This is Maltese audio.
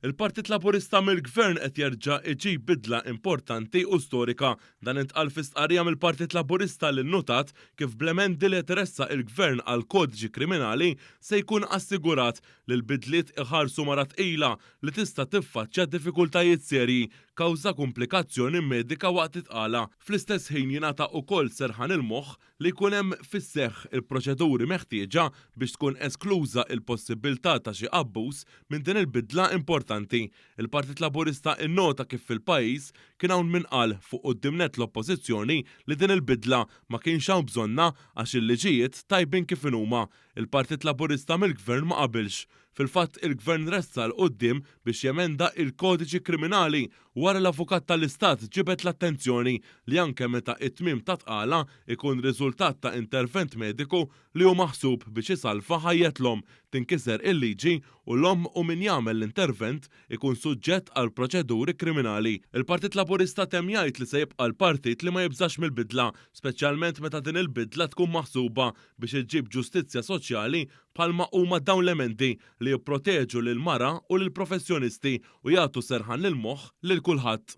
Il-Partit Laburista mill-Gvern qed jerġa' iġib bidla importanti u storika. Dan intqal fi stqarrija mill-Partit Laburista li nnotat kif bl-emendi li qed iressaq il-Gvern għall-Kodiċi Kriminali se jkun assigurat li l-bidliet iħarsu mara tqila li tista' tiffaċċja diffikultajiet serji kawża kumplikazzjoni medika waqt it-tqala. Fl-istess ħin jingħata ukoll serħan il-moħħ li jkun hemm fis-seħħ il-proċeduri meħtieġa biex tkun eskluża l-possibbiltà ta' xi abbuż minn din il-bidla importanti. Il-Partit Laburista innota kif fil-pajjiż kien hawn min qal fuq quddiem nett l-Oppożizzjoni li din il-bidla ma kienx hawn bżonnha għax il-liġijiet tajbin kif inhuma. Il-Partit Laburista mill-Gvern ma qabilx. Fil-fatt il-Gvern ressaq 'l quddiem biex jemenda il-Kodiċi Kriminali wara l-Avukat tal-Istat ġibed l-attenzjoni li anke meta it-tmiem ta' tqala ikun riżultat ta' intervent mediku li hu maħsub biex isalva ħajjet l-omm, tinkiser il-liġi u l-omm u min jagħmel l-intervent ikun suġġett għal proċeduri kriminali. Il-Partit Laburista temm jgħid li se jibqa' l-partit li ma jibżax mill-bidla, speċjalment meta din il-bidla tkun maħsuba biex iġġib ġustizzja soċjali bħalma huma dawn l-emendi li jipproteġu lill-mara u lill-professjonisti u jagħtu serħan il-moħħ lil kulħadd.